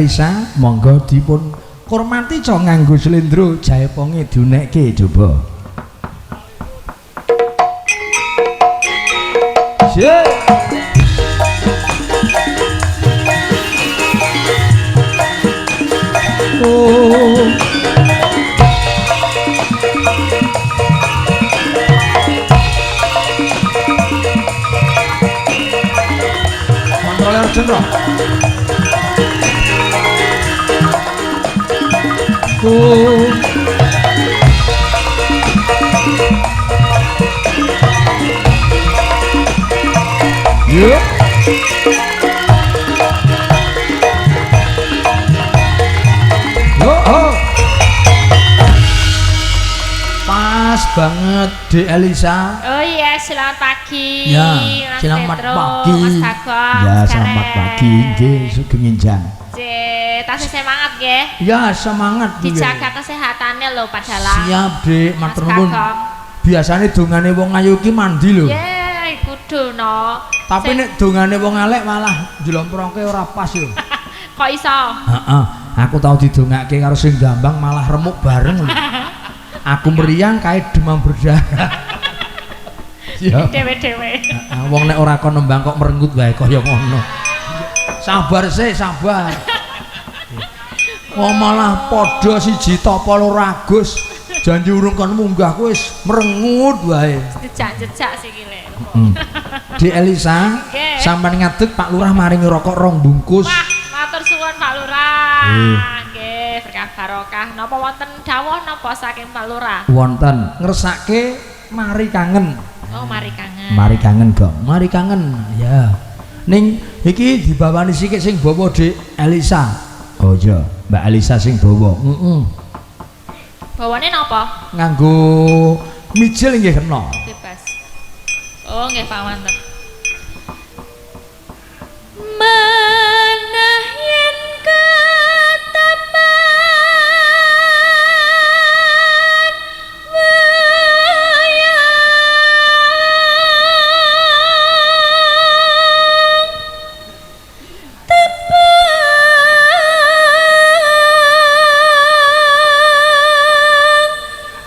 Elisa, monggo dipun kurmati co nganggo slendro jaeponge diunekke coba. Yeah. Oh. Kontroler jendro. Oh. Yeah. Oh, oh. Pas banget Dek Elisa. Oh iya, selamat pagi. Ya, Mas selamat Petro, pagi. Mas Bagong. Ya, selamat pagi nggih, sugeng enjang. Tasih semangat nggih. Ya, semangat Dijaga kesehatannya lho Pak Dalang. Siap, Dek, matur nuwun. Biasane dongane wong ayu ki mandi lho. Ye, kudu no. Tapi nek dongane wong elek malah njlomprongke ora pas yo. Kok iso? Heeh, aku tau didongake karo sing gambang malah remuk bareng lho. Aku meriang kae demam berdarah. Ya. Dewe-dewe. Heeh, wong nek ora kon nembang kok merenggut wae kaya ngono. Sabar sih, sabar. Wong malah padha siji tapa loro Agus. Janji urung kon munggah ku wis merengut wae. Jejak-jejak sikile. Heeh. Dik Elisa, sampean ngadeg Pak Lurah maringi rokok rong bungkus. Wah, matur suwun Pak Lurah. Nggih, berkah barokah. Napa wonten dawuh napa saking Pak Lurah? Wonten. Ngersake mari kangen. Oh, mari kangen. Mari kangen, Gong. Mari kangen. Ya. Ning iki dibawani sikik sing bawa Dik Elisa. Oh iya, Mbak Elisa sing bawa. Heeh. Bawane napa? Nganggo mijil nggih kena. Bebas. Oh, nggih Pak mantep. Manah yen ketepan wayang tepang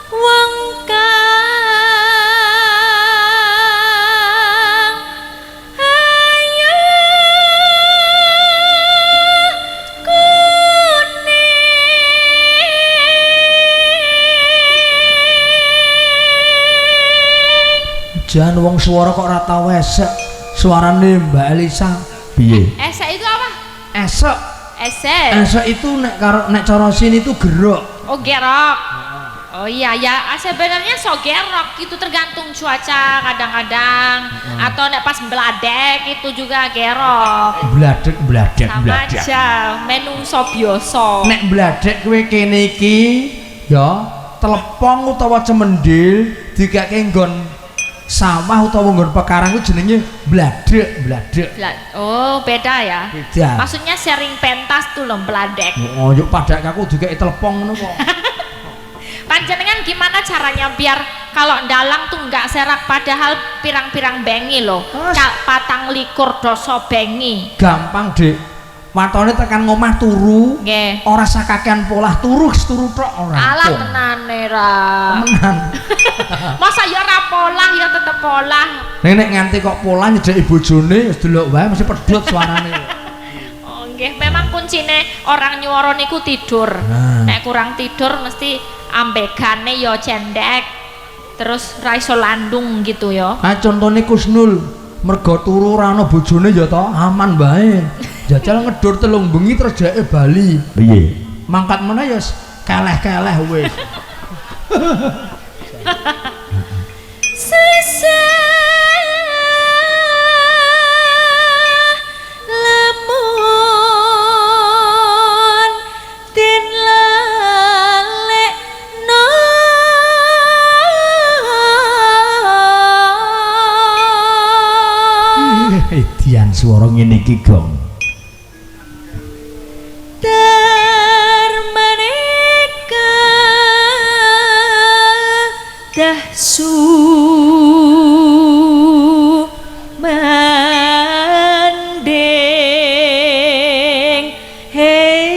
wong kang ayu kuning. Jan wong suara kok ora tau esek. Suarane Mbak Elisa piye? Esek itu apa? Esek. Esek. Esek itu nek karo nek cara sini itu gerok. Oh, gerok. Oh iya ya, sebenarnya so gerok itu tergantung cuaca kadang-kadang atau nek pas bladek itu juga gerok. Bladek bladek sama bladek. Aja menungso biasa. Nek bladek kowe kene iki ya telepong utawa cemendil dikake nggon sawah utawa nggon pekarang ku jenenge bladek bladek. Oh, beda ya. Beda. Maksudnya sering pentas tuh loh bladek. Oh, yuk padak aku dikeki telepong ngono kok. Panjenengan gimana caranya biar kalau dalang tuh nggak serak padahal pirang-pirang bengi loh. Patang likur doso bengi. Gampang, Dik. Watone tekan ngomah turu. Nggih. Ora sakakean polah turu wis turu tok ora. Alah tenane ra. Temenan. Masa ya ora polah ya tetep polah. Nek nek nganti kok polah nyedheki bojone wis delok wae mesti pedhot suarane. Oh nggih, memang kuncine orang nyuwara niku tidur. Nah. Nek kurang tidur mesti ambegane ya cendek. Terus ra iso landung gitu ya. Ah contone Kusnul, mergo turu ora ana bojone ya to, aman wae. Jajal ngedur telung bengi terus jake bali. Piye? Mangkat meneh ya keleh-keleh wis. Sesah lamun den lalekno Edian swara ngene iki, Gong. Darmaneka dahsu manding hey.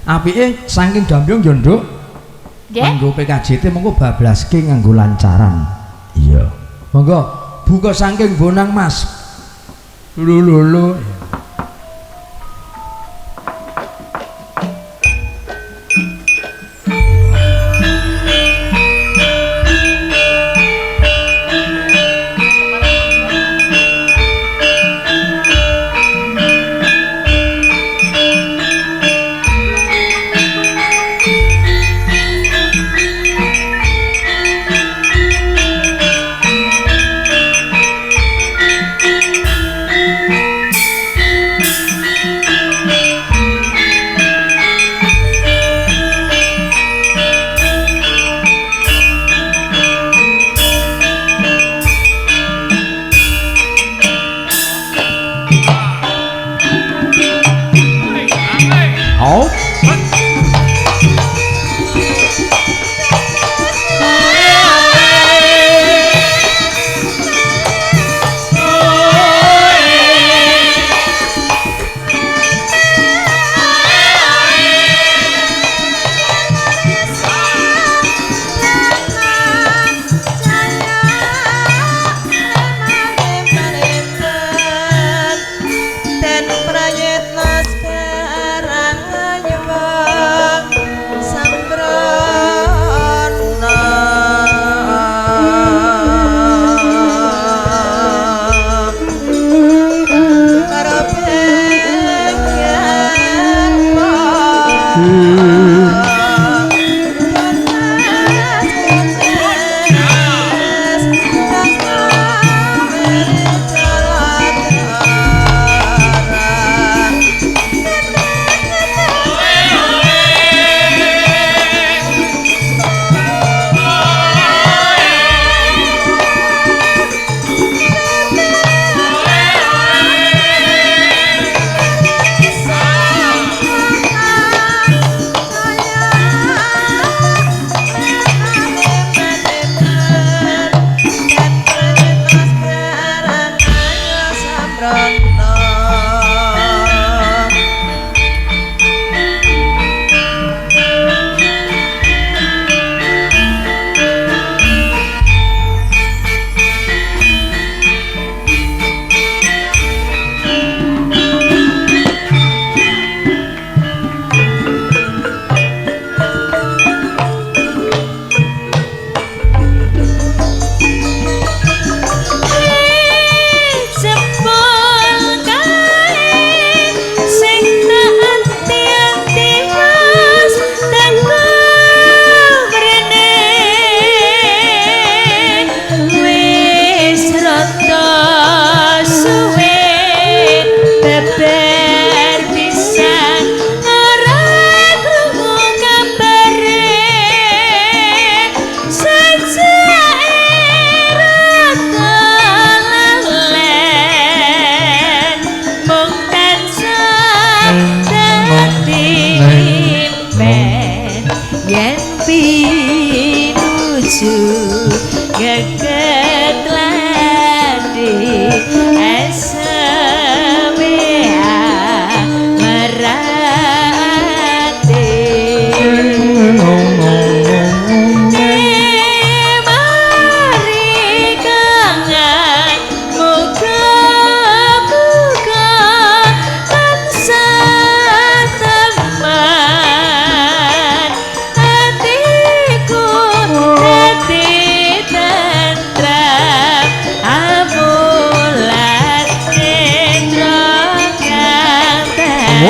Apike saking Gambyong ya, Nduk. Nggih. Nganggo PKJT mengko bablaske nganggo lancaran. Iya. Monggo buka saking Bonang Mas. Lho lho lho.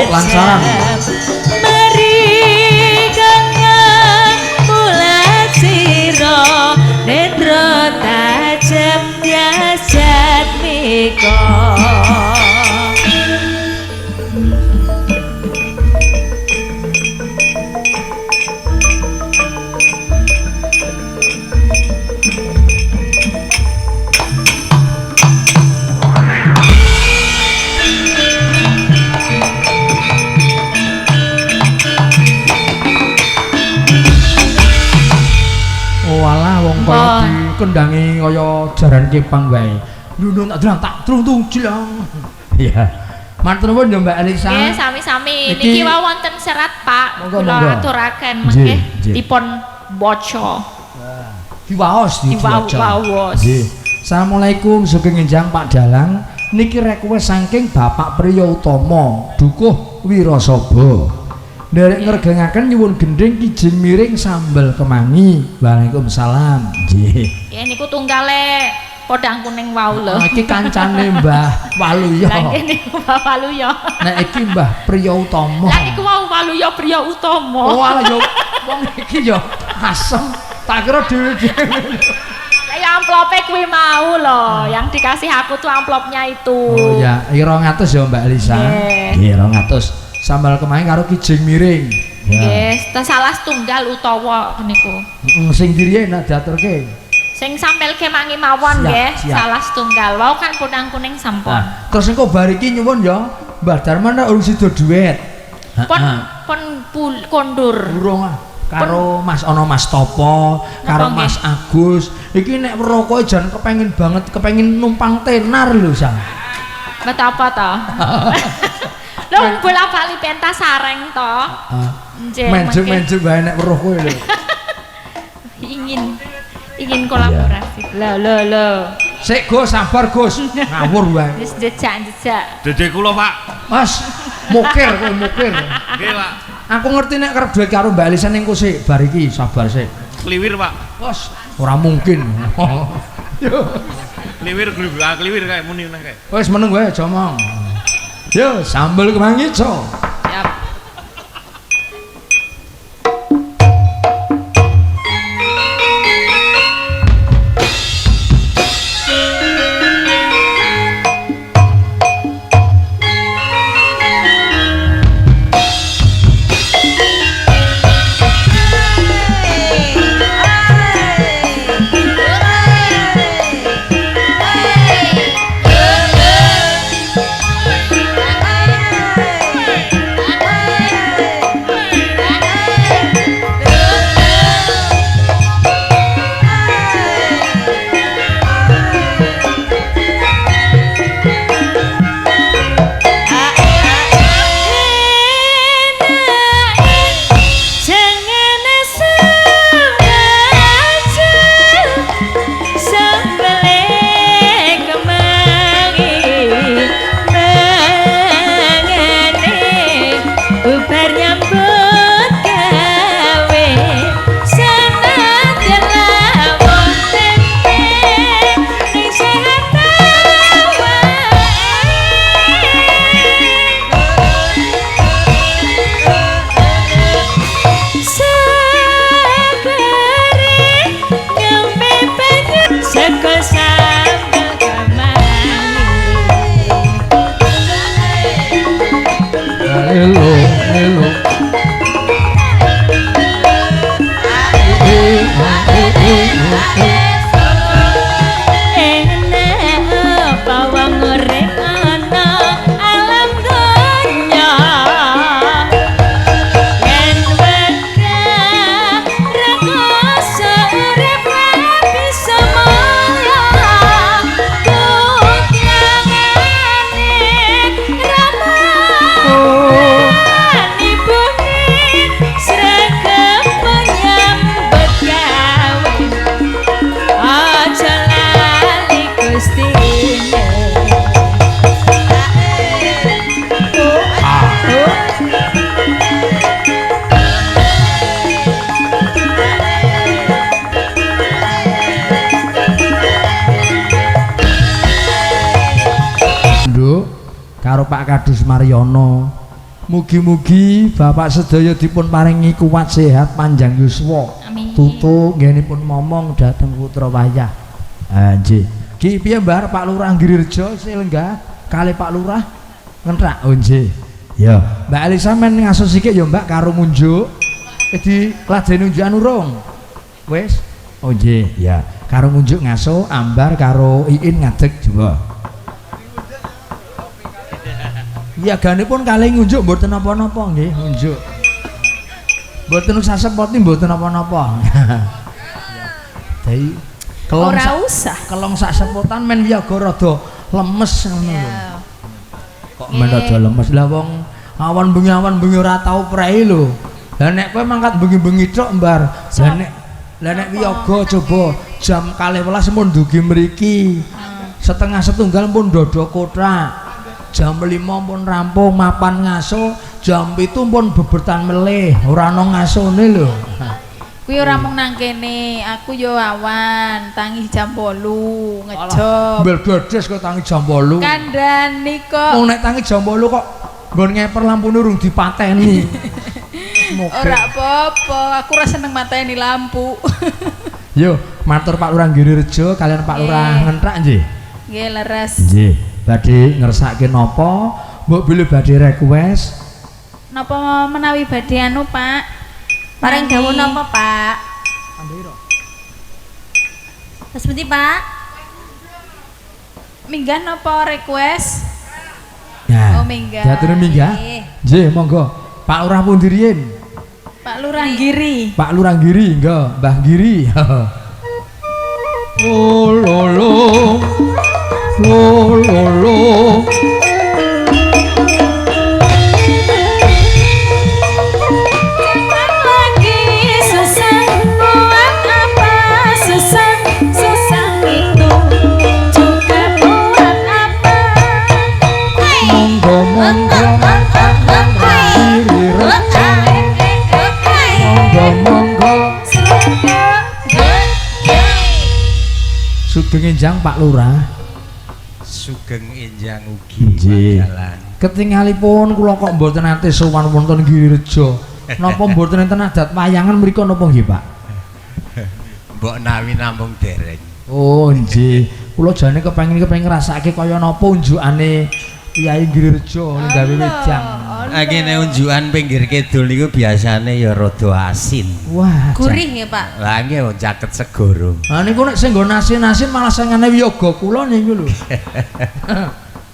Lancaran. Mari kang mulat sira netra tajem jasatmika. Kendangi kaya jaran kepang wae. Nunung tak drang tak truntung jelang. Iya. Matur nuwun ya Mbak Elisa. Nggih, sami-sami. Niki wau wonten serat, Pak. Kula aturaken mengke dipun waca. Diwaos, diwaca. Nggih. Assalamualaikum sugeng enjang Pak Dalang. Niki request saking Bapak Priyo Utomo, Dukuh Wirasaba. Nderek ngregengaken nyuwun gendhing kijing miring sambel kemangi. Waalaikumsalam. Nggih. Nggih niku tunggale podang kuning wau lho. Iki kancane Mbah Waluyo. Lah nggih niku Mbah Waluyo. Nek iki Mbah Priyo Utomo. Lah niku wau Waluyo Priyo Utomo. Oh alah yo wong iki yo asem. Tak kira dhewe-dhewe. Lah ya amplope kuwi mau lho, yang dikasih aku tuh amplopnya itu. Oh ya, iki 200 ya Mbak Elisa. Nggih, 200. Sambal kemangi karo kijing miring. Nggih, salah setunggal utawa niku. Heeh, sing diriye nek diaturke. Sing sambel kemangi mawon nggih, salah setunggal. Wau kan podang kuning sampun. Nah, terus engko bar iki nyuwun ya, Mbah Darman nek urung sida duet. Pun kondur. Urung ah. Karo Mas ana Mas Topo, karo Mas Agus. Iki nek weruh jan kepengin banget, kepengin numpang tenar lho, Sang. Betapa to? Lho bola-bali pentas sareng to. Nggih. Menjuk-menjuk wae nek weruh kowe lho. Ingin kolaborasi. Lho lho lho. Sik Gus, sabar Gus. Ngawur wae. Wis jejak-jejak. Dede kula, Pak. Mas, mukir kowe mukir. Nggih, Pak. Aku ngerti nek kerep duet karo Mbak Elisa ning sik bar iki, sabar sik. Kliwir, Pak. Bos, ora mungkin. Yo. Kliwir kliwir kae muni nang kae. Wis meneng wae aja omong. Yo, sambel kemangi, Co. Siap. Karo Pak Kadus Maryono. Mugi-mugi Bapak sedaya dipun paringi kuat sehat panjang yuswa. Amin. Tutuk nggenipun momong dhateng putra wayah. Ha nggih. Ki piye Mbah Pak Lurah Girirejo sing lenggah kali Pak Lurah ngentrak. Oh nggih. Ya, Mbak Elisa men ngaso sikik ya Mbak karo ngunjuk. Di ladeni unjukan urung. Wis. Oh nggih, ya. Karo ngunjuk ngaso ambar karo Iin ngadeg coba. Ya ganipun kalih ngunjuk mboten napa-napa nggih, ngunjuk. Mboten usah sepoti mboten napa-napa. Dadi kelong ora usah. Kelong sak sepotan men wiyaga rada lemes ngono lho. Kok men aja lemes. Lah wong awan bengi ora tau prei lho. Lah nek kowe mangkat bengi-bengi tok, Mbar. Lah nek wiyaga coba jam 12 mun dugi mriki. Setengah setunggal pun dodo kothak. Jam 5 pun rampung mapan ngaso, jam 7 pun bebertan melih, ora ana ngasone lho. Kuwi ora mung nang kene, aku yo awan tangi jam 8 ngejob. Mbel dedes kok tangi jam 8. Kandhani kok. Wong nek tangi jam 8 kok nggon ngeper lampune urung dipateni. Ora apa-apa, aku ora seneng mateni lampu. Yo, matur Pak Lurah Girirejo kalian Pak Lurah Ngentrak nggih. Nggih, leres. Nggih. Badhe ngersake napa? Mbok bilih badhe request. Napa menawi badhe anu, Pak? Paring dawuh napa, Pak? Terus pundi, Pak? Minggah napa request? Nah, oh, minggah. Diaturi minggah. Nggih, monggo. Pak Lurah pundi riyin? Pak Lurah Giri. Pak Lurah Giri, nggih, Mbah Giri. Oh lo lo. Lo lo lo. Jangan lagi susah, buat apa susah, susah itu juga buat apa. Monggo monggo Girirejo. Monggo monggo. Sugeng enjang Pak Lurah. Sugeng enjang ugi Nggih. Dalang. Ketingalipun kula kok mboten nate sowan wonten Girirejo. Napa mboten enten adat wayangan mriku napa nggih, Pak? Mbok nawi namung dereng. Oh, nggih. Kula jane kepengin ngrasake kaya napa unjukane Kyai Girirejo ning gawe wedang. Ah kene unjukan pinggir kidul niku biasane ya rada asin. Wah, gurih nggih, Pak. Lah nggih wong caket segara. Lah niku nek sing nggo asin-asin malah sengane wiyaga kula niku lho.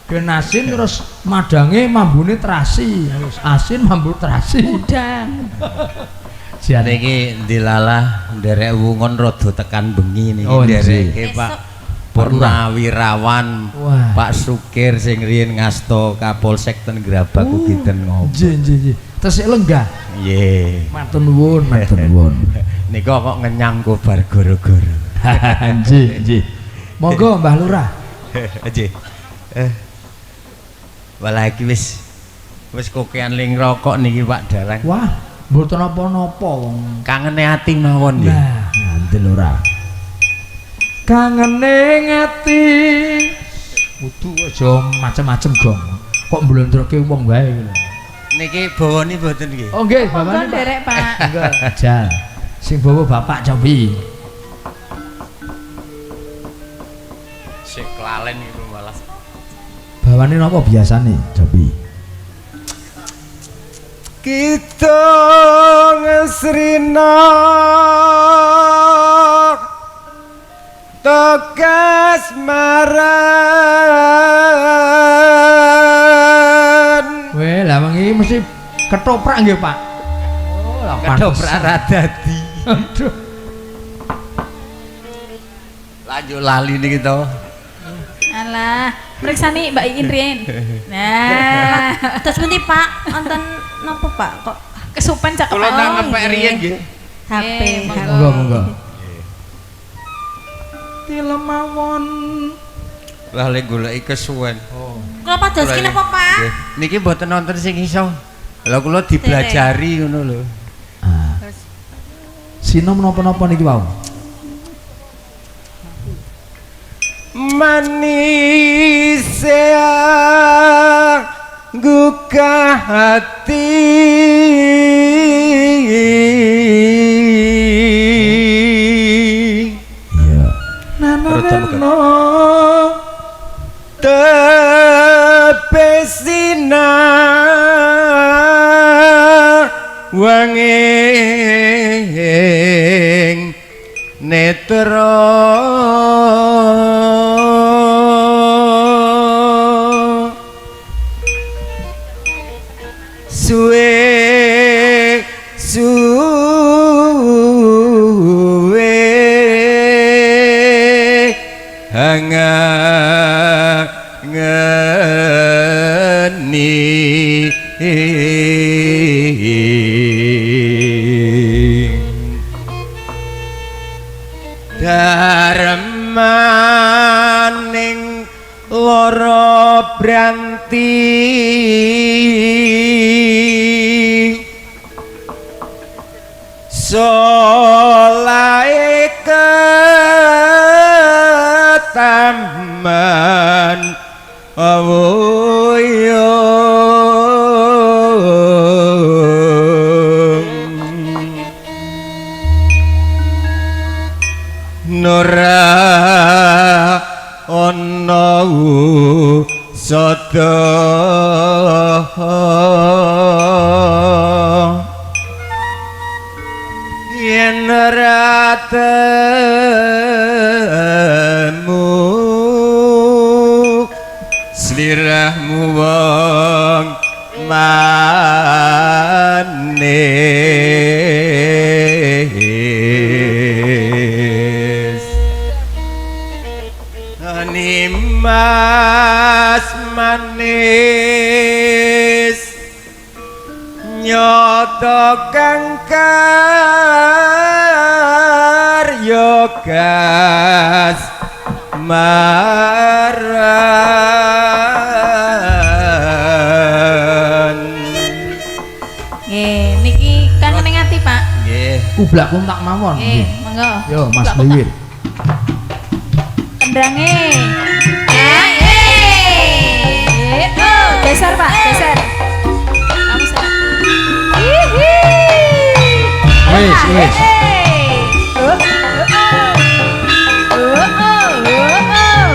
Ben asin terus madange mambune terasi, terus asin mambu terasi. Udang. Jane Niki ndilalah nderek wungon rada tekan bengi niki Oh, ndereke Pak Purnawirawan Pak Sukir sing riyin ngasta Kapolsek ten Grabag ugi ten ngopo. Nggih nggih nggih. Tesik lenggah. Nggih. Matur nuwun, matur nuwun. Nika kok ngenyang kobar goro-goro. Nggih nggih. Monggo Mbah Lurah. Nggih. Walah iki wis kokean ling rokok niki Pak Dalang. Wah, mboten napa-napa wong. Kangene ati mawon nggih. Nah, ngandel ora. Kangene ngati. Kudu aja macem-macem gong. Kok mblondroke wong wae iki lho. Niki bawane mboten nggih? Oh nggih, Monggo bawane. nderek, Pak. Enggak, jal. Sing bawa bapak cobi. Sik klalen iku malah. Bawane napa biasane, Cobi? Kidung Srina tegas maran. Weh, lah wengi mesti ketoprak nggih, Pak. Oh, lah ketoprak ra dadi. Aduh. Lanjut lali niki to. Alah, mriksani Mbak Iin riyen. Nah, Terus pundi, Pak? Wonten napa, Pak? Kok kesupen cakep. Kula nangepek riyen nggih. HP. Monggo, monggo. Tilemawon. Lah lek goleki kesuwen. Oh. Kula padoske napa, Pak? Niki mboten nonton sing iso. Lah kula diblajari ngono lho. Ah. Sinom napa-napa niki wau? Manis gugah hati. Iya. Nano tepesina wanging netra suwe suwe hangane. Darmaning lara branti solahe ketaman awuyung nora ana sada yen ora temu slirahmu wong manis. Nimas manis nyoto kang karya gas maran. Nggih, niki kangen ning ati, Pak. Nggih. Kublak kuntak mawon. Nggih, monggo. Yo Mas Liwir. Kendange. Geser, Pak, geser. Kamu salah. Hihi. Wis, wis. Oh, oh, oh, oh, oh, oh, oh.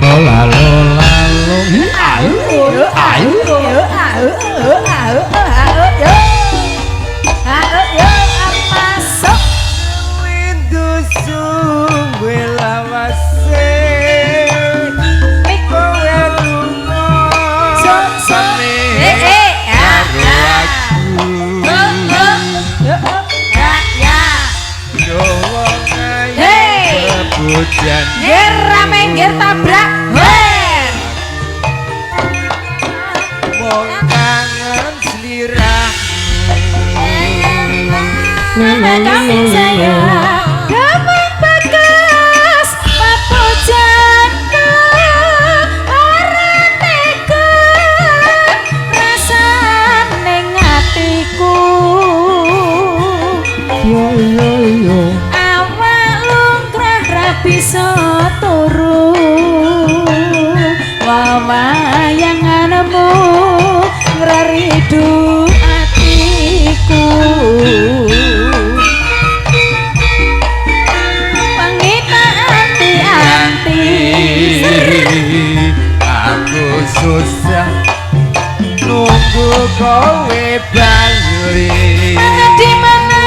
Lola lola lo. Ayo, ayo, ayo, ayo, ayo, yo. Ayo, yo, masuk. Windu sungguh lawase. Kowe lunga. Eh, eh, ya, Karo aku. Yo, ya, ya. Yo wong ayu Hey. bebojan. Ger rame ger tabrak. Ger. Wong kangen slirahmu. Kami saya gampang bagas papujanku ora tega rasane atiku Yo yo yo. Awak lungkrah ra bisa turu wawayanganmu ngraridu atiku. Wengi tak anti-anti. Aku susah nunggu kowe bali. Di mana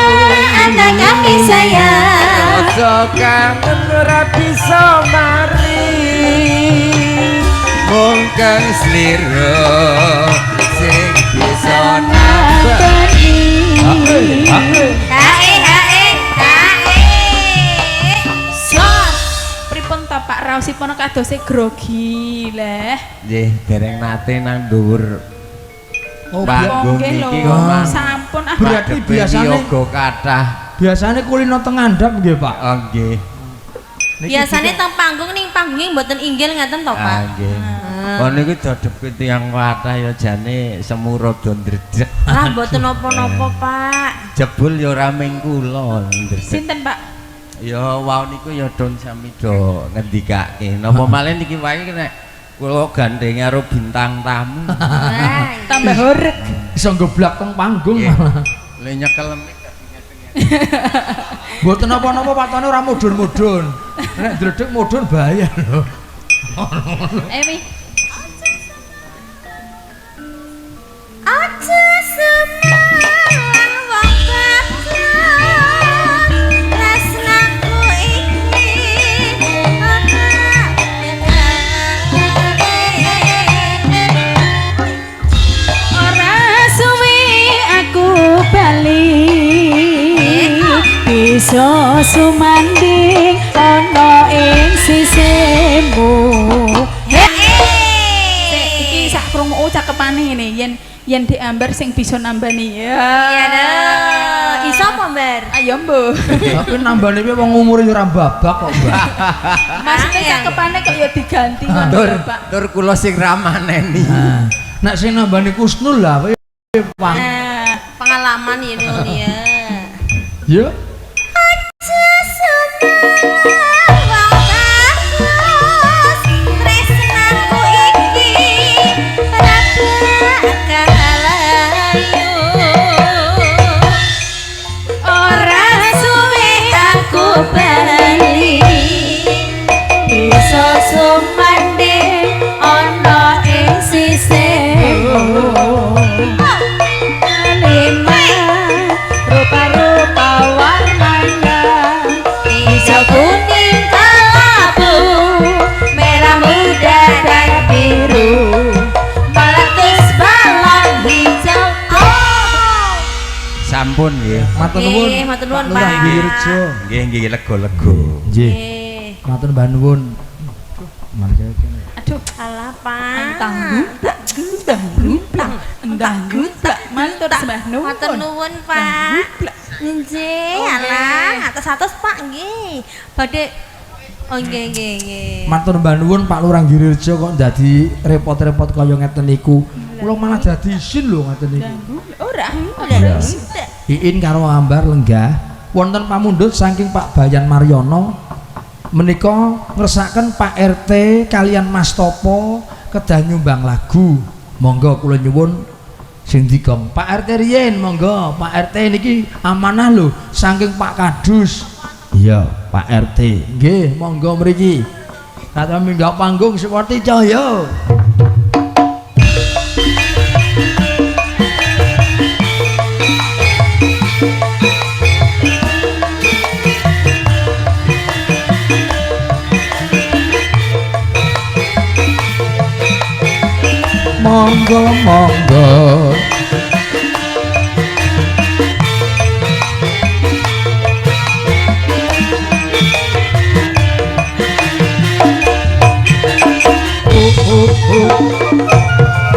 Anak kaki sayang. Rasa kangen ora bisa mari. Mung kang slira sing bisa nambah. nambani. Hae, hae, hae. Sos. Pripun ta Pak raosipun kadose grogi leh. Nggih, dereng nate nang dhuwur Oh, panggung Nggih iki lho, kok Mas. sampun ah. Berarti Madhepe biasane- yoga kathah. Biasane kulino teng ngandhap nggih, Pak. Oh nggih. Niki Biasane teng panggung ning panggunge mboten inggil ngaten to, Pak? Ah nggih. Oh niku dodhepe tiyang kathah ya jane semu rada ndredeg. Lah mboten napa-napa, Pak. Jebul ya ora ming kula ndredeg. Sinten Pak? Ya wau niku ya don sami do ngendikake. Napa malih niki wae nek kula gandeng karo bintang tamu. Nah, Tambah horeg. Iso nggeblak teng panggung Nggih. malah. Le nyekel mic dadi ngeten-ngeten. Mboten napa-napa patone ora mudhun-mudhun. Nek ndredeg mudhun bahaya lho. Emi. Aja semarang wong bagus, tresnaku iki ora Ora suwi aku bali. Bisa sumanding ana ing sisimu. Hae. Cakepane ngene yen yen Dek Ambar sing bisa nambani. Ya. Iya dah. Iso apa, Mbar? Ayo mbuh. Tapi nambane piye wong umure ya ora babak kok, Mbak. Maksudnya cakepane kok ya diganti ngono Tur lho, Pak. tur kula sing ramaneni. Nah, nek sing nambani Kusnul lah kowe wang. Nah, Pengalaman ya Nun ya. Ya. Wong bagus, tresnaku iki ora bakal layu. Ora suwe aku bali, bisa sumandhing ana ing sisihmu. Lima rupa-rupa warnanya Hijau kuning kelabu, merah muda dan biru, meletus balon hijau. Oh. Sampun nggih. Matur nuwun. Nggih, matur nuwun, Pak Lurah Pak. Girejo. Nggih nggih lega-lega. Nggih. Nggih. Matur mbah nuwun. Mangke kene. Aduh, Alah, Pak. tanggung tak tanggung tak tanggung tak matur sembah nuwun. Matur nuwun, Pak. Nggih, alah, atus-atus Pak nggih. Badhe Oh nggih nggih nggih. Matur mbah nuwun Pak Lurah Girejo kok dadi repot-repot kaya ngeten niku. Kula malah dadi isin lho ngeten niku. Ora. Iya. Iin karo Ambar lenggah wonten pamundhut saking Pak Bayan Maryono menika ngersakaken Pak RT kalian Mas Topo kedah nyumbang lagu. Monggo kula nyuwun sing digong. Pak RT riyin monggo. Pak RT niki amanah lho saking Pak Kadus. Iya, Pak RT. Nggih, monggo mriki. Kata minggah panggung seperti cahya. Monggo monggo. Oh, oh, oh.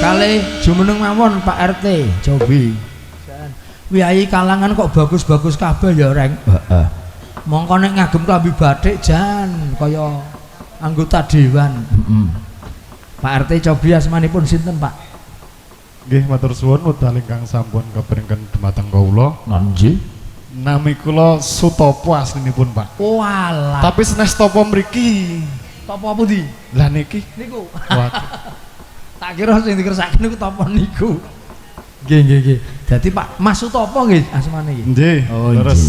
Kalih jumeneng mawon Pak RT cobi. Wiyai kalangan kok bagus-bagus kabeh ya Reng. Heeh. Mongko nek ngagem klambi batik jan kaya anggota dewan. Heeh. Pak RT cobi asmanipun sinten Pak? Nggih matur suwun wekdal ingkang sampun kaparengan dumateng kawula. Nggih. Nami kula Sutopo aslinipun Pak. Walah. Tapi senes topo mriki. Topo pundi? Lah niki. Niku. Waduh. Tak kira sing dikersake niku topo niku. Nggih nggih nggih. Dadi Pak Mas Sutopo nggih asmane nggih. Nggih. Oh, Terus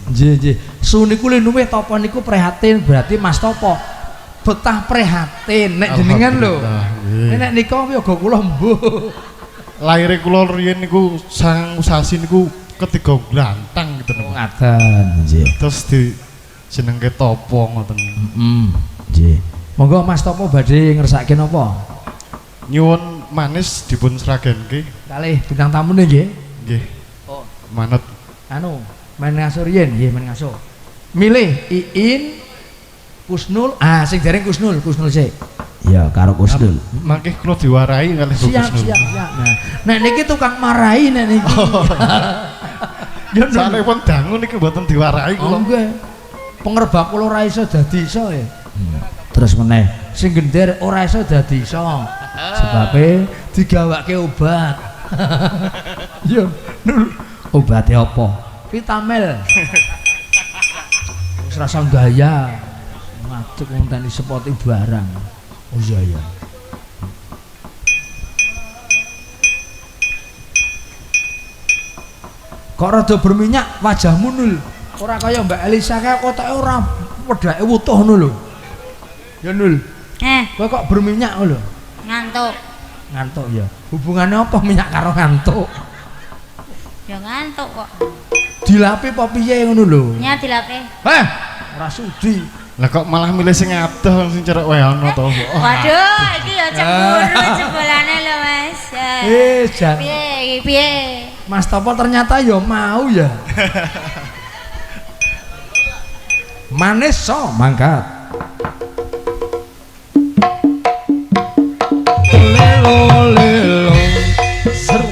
nggih nggih. Su niku linuwih topo niku prihatin berarti Mas Topo betah prihatin nek jenengan lho. Alhamdulillah, nggih. Nek nika yoga kula mbuh. Laire kula riyin niku sang sasi niku ketiga glantang gitu Oh, ngaten nggih. Terus di jenengke topo ngoten. Heeh. Nggih. Monggo Mas Topo badhe ngersake napa? Nyuwun manis dipun sragenke. Kalih bintang tamune nggih. Nggih. Oh. Manut Anu, main ngaso riyin nggih, main ngaso. Milih Iin Kusnul, ah sing dereng Kusnul, Kusnul sik. Iya, karo Kusnul. mangke kula diwarai kalih Bu Siap, Kusnul. siap, siap. Nah, nek niki tukang marahi nek niki. Ya Nur. Soale pun dangu niki mboten diwarai Oh, kula. nggih. Pengerbak kula ora iso dadi iso ya. Terus meneh, sing gender ora iso dadi iso. Sebabe digawake obat. Yo, Nul. Obate apa? Vitamel. Wis rasa gaya. Ngadeg ngenteni sepoti barang. Oh iya iya. Kok rada berminyak wajahmu Nul. Ora kaya Mbak Elisa kae kotake ora wedake wutuh ngono lho. Ya Nul, Eh, kowe kok berminyak ngono lho. ngantuk. Ngantuk ya. Hubungannya apa minyak karo ngantuk? Ya ngantuk kok. Dilapi apa piye ngono lho? Nya dilape. Heh, ora sudi. Lah kok malah milih sing adoh sing cerek wae ana to. Oh, Waduh, iki ya cemburu jebolane lho, Mas. Eh, jan. Piye iki piye? Mas Topo ternyata ya mau ya. Manis so mangkat. Lelo lelo seru.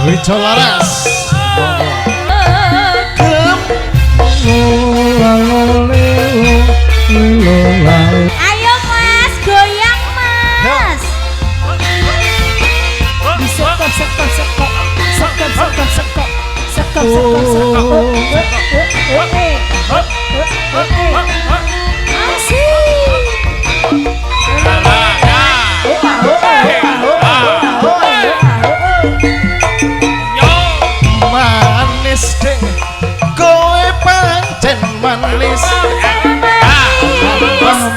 Wijo Laras. Ayo Mas, goyang Mas. Sekop sekop sekop sekop sekop sekop sekop sekop sekop. Asik. Manis dek, kowe pancen manis.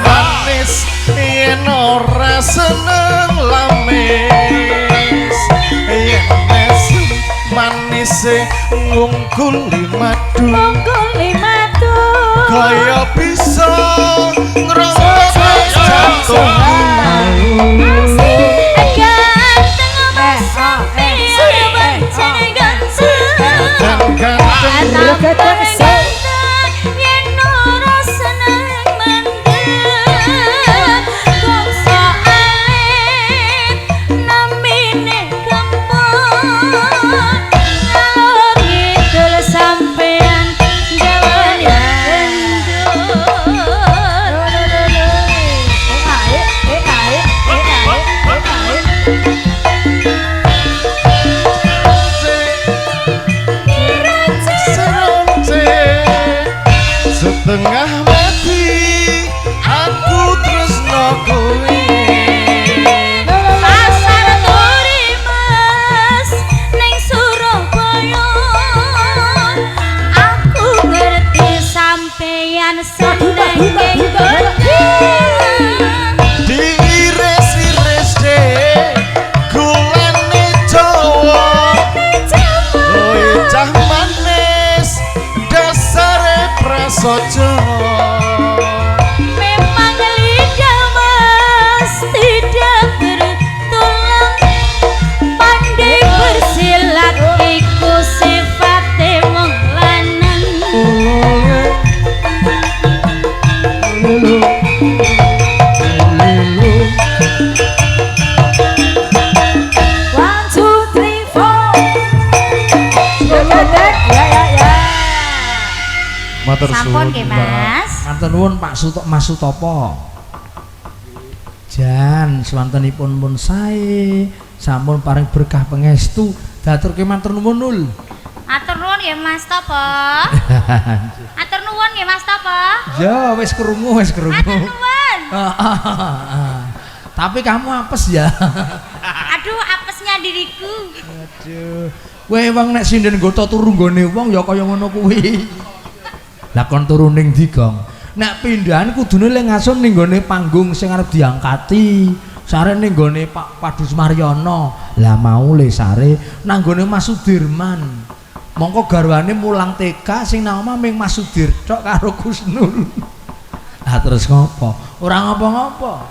Manis yen ora seneng lamis. Yen es manise ngungkuli madu. Ngungkuli madu. Kaya bisa ngrongkok jantungku. Ganteng Mas sampeyan pancen ganteng. Ganteng Ganteng yen ora seneng mendem. Bangsa alit namine gempon. Ngalor ngidul sampeyan gawane gendul. Setengah mati aku tresno kowe. Pasar Turi Mas ning Surabaya. Aku ngerti sampeyan seneng nggon. Diiris-iris dek gulane Jawa. Kowe cah manis dasare prasaja. Memang lidah Mas tidak bertulang. Pandai bersilat iku sifate wong lanang. Lelo lelo. 1 2 3 4. Ya ya ya. Matur Sampun nggih Mas. Matur nuwun Pak Suto Mas Sutopo. Jan swantenipun pun sae, sampun paring berkah pangestu. Daturke matur nuwun Nul. Matur nuwun nggih Mas Topo. Matur nuwun nggih Mas Topo. Ya wis krungu, wis krungu. Matur nuwun. Tapi kamu apes ya. Aduh, apesnya diriku. Aduh. Kowe wong nek sinden nggoto turu nggone wong ya kaya ngono kuwi. Lah kon turu ning ndi, Gong? Nek pindahan kudune le ngasun ning nggone panggung sing arep diangkati. Sare ning nggone Pak Padus Maryono. Lah mau le sare nang nggone Mas Sudirman. Mongko garwane mulang TK sing nang omah ming Mas Sudir tok karo Kusnul. Lah terus ngopo? Ora ngopo-ngopo.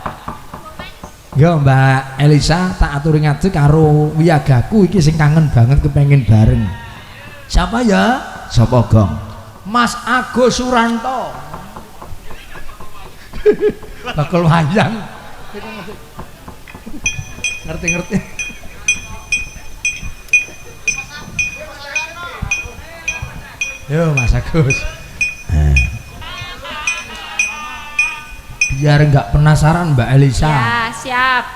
Yo Mbak Elisa tak aturi ngadeg karo wiyagaku iki sing kangen banget kepengin bareng. Siapa ya? Sapa Gong? Mas Agus Suranto. Bakul wayang. Ngerti-ngerti. Yo Mas Agus. Biar nggak penasaran Mbak Elisa. Ya, siap.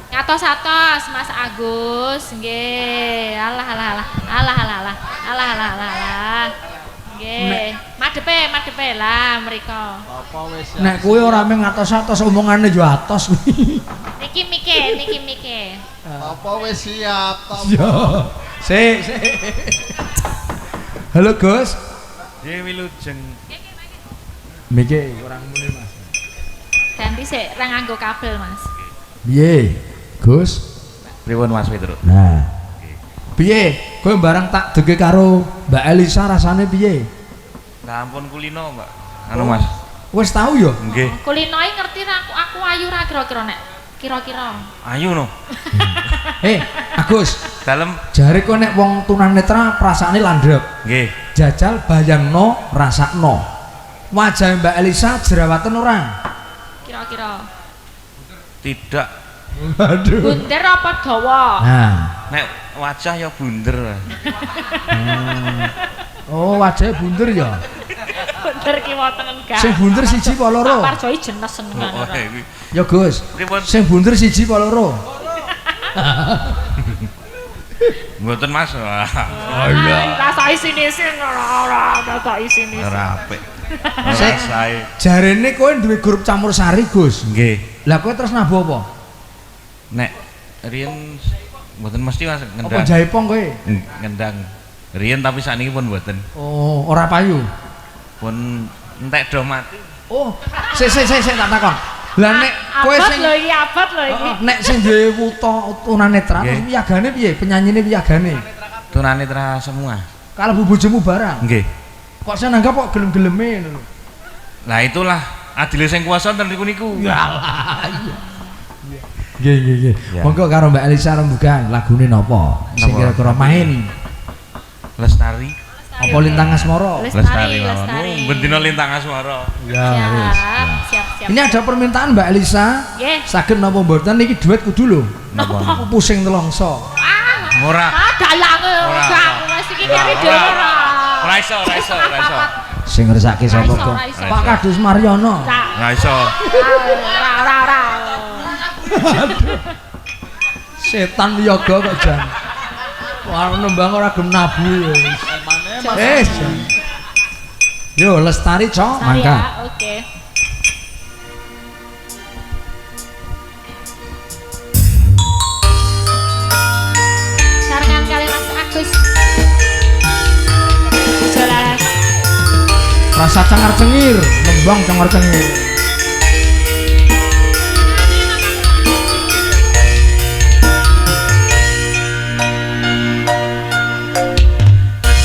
Ngatos-atos Mas Agus, nggih. Alah alah alah. Alah alah alah. Alah alah alah alah. Nggih. Madepe, madepe lah mriko. Nek kuwi ora mung ngatos-atos omongane yo atos kuwi. Niki mike, niki mike. Apa wis siap? Yo. Sik, sik. Halo Gus. Nggih wilujeng. Mike ora muni Mas. Ganti sik ra nganggo kabel Mas. Piye, Gus? Pripun Mas Petro? Nah. Piye? Kowe barang tak dege karo Mbak Elisa rasane piye? Lah ampun kulino, Mbak. Anu Mas. Wis tau ya? Nggih. Kulino iki ngerti ra aku ayu ra kira-kira nek kira-kira. Ayu no. Agus, Dalem. Jare kowe nek wong tunanetra perasaane landhep. Nggih. Jajal bayangno, rasakno. Wajah Mbak Elisa jerawatan ora? Kira-kira. Tidak. Waduh. Bunder apa dawa? Nah, Nek wajah ya bunder. Oh, wajahnya bunder ya. Bunder ki wonten gak. Sing bunder siji apa loro? Pak Parjo jenes senengan Oh, ora. iki. Ya Gus. Pripun? Sing bunder siji apa loro? Mboten Mas. Wah, Oh iya. Rasa isin-isin ora ora rasa isin-isin. Ora apik. Sik. Ora sae. Jarene kowe duwe grup campur sari, Gus. Nggih. Lah kowe terus nabuh apa? Nek riyen mboten mesti Mas Apa ngendang. jaipong kowe? Ngendang. Riyen tapi sakniki pun mboten. Oh, ora payu. Pun entek do mati. Oh, sik sik sik sik tak takon. Lah nek kowe Abot sing lho iki, abot lho iki. Heeh, nek sing duwe wuta tunanetra Nggih. terus piyagane piye? Penyanyine piyagane? Tunanetra semua. Kalebu bojomu barang. Nggih. Kok saya nanggap kok gelem-geleme ngono lho. Lah itulah adile sing kuwasa ten niku niku. Yalah, iya. Nggih, nggih, nggih. Ya. Monggo karo Mbak Elisa rembugan lagune napa? Sing Napa? kira-kira main Lestari. apa Lintang Asmara? Lestari, mawon. lestari. Oh, Bendina Lintang Asmara. Ya, wis. Siap, siap, siap. Ini ada permintaan Mbak Elisa. Nggih. Saged napa mboten niki duet kudu lho. Napa? Aku pusing nelongso. Ah, Ora. ah dalange Ora, gak ora. wis iki kari dhewe ora. Ora iso, ora iso, ora iso. Sing ngersake sapa Ora iso, kok? ora iso. Pak Kadus Maryono. Ora Ora iso. ora ora ora. Setan wiyaga kok jan. Wah nembang ora gelem nabu ya. Wis. Yo Lestari cok Lestari mangga. ya, oke. Sarengan kali Mas Agus. Jolaras. Rasa cengar cengir, nembang cengar cengir.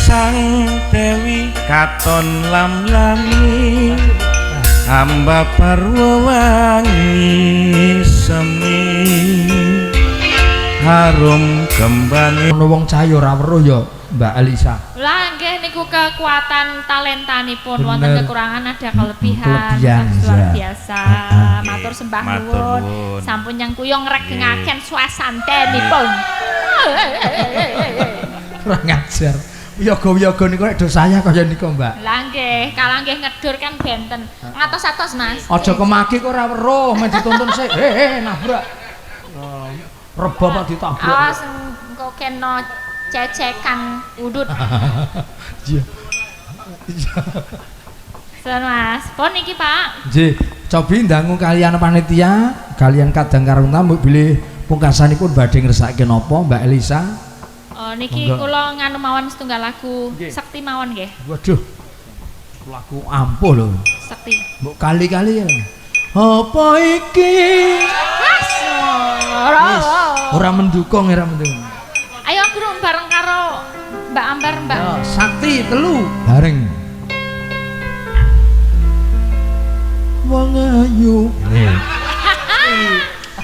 Sang Dewi katon lam-lami hamba parwa wangi semi harum kembange Ono wong cah ya ora weruh ya Mbak Elisa. Lah nggih niku kekuatan talentanipun wonten Bener. kekurangan ada kelebihan. Kelebihan, Luar iya. biasa. Heeh. Matur sembah Matur nuwun. nuwun. Sampun yang kuyong regengaken suasantenipun. Kurang ajar. Wiyaga-wiyaga niku nek do saya kaya niku Mbak. Lah nggih, kalah nggih ngedur kan benten. Ngatos-atos Mas. Aja kemaki kok ora weruh, men dituntun sik. He he nabrak. Oh, Rebo pak ditabrak. Awas engko kena cecekan udut. Iya. Sen Mas. Pun iki Pak. Nggih, cobi ndangu kalian panitia, kalian kadang karung tamu bilih pungkasanipun badhe ngersake napa Mbak Elisa? Oh niki Monggo. kula nganu mawon setunggal lagu Nggih. Sekti mawon nggih. Waduh. Lagu ampuh lho. Sekti. Mbok kali-kali ya. Apa iki? Mas. Ora. Wis, ora mendukung, ora mendukung. Ayo guru bareng karo Mbak Ambar, Mbak. Ya, sakti telu bareng. Wong ayu.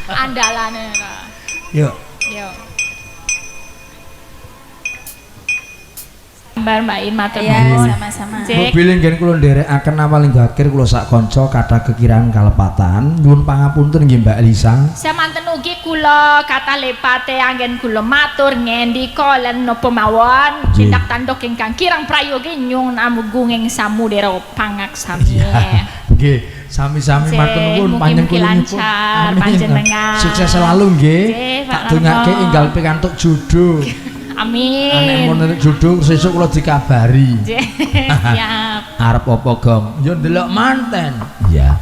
Andalane. Pak. Yuk. Yo. Ambar Mbak In matur Ya, nuwun. sama-sama. Cek. Mbok bilih nggen kula nderekaken awaling akhir kula sak kanca kathah kekirangan kalepatan. Nyuwun pangapunten nggih Mbak Elisa. Samanten ugi kula kata lepate anggen kula matur ngendika lan napa mawon Nggih. tindak tanduk ingkang kirang prayogi nyuwun amugunging samudera pangaksami. Nggih, sami-sami Nggih, matur nuwun mugi-mugi panjenengan lancar panjenengan. Sukses selalu nggih. Nggih, Pak Tak dongake Larno. enggal pikantuk jodoh. Amin. Nek mun entuk jodoh sesuk kula dikabari. Nggih, siap. Arep apa, Gong? Yo ndelok manten. Iya.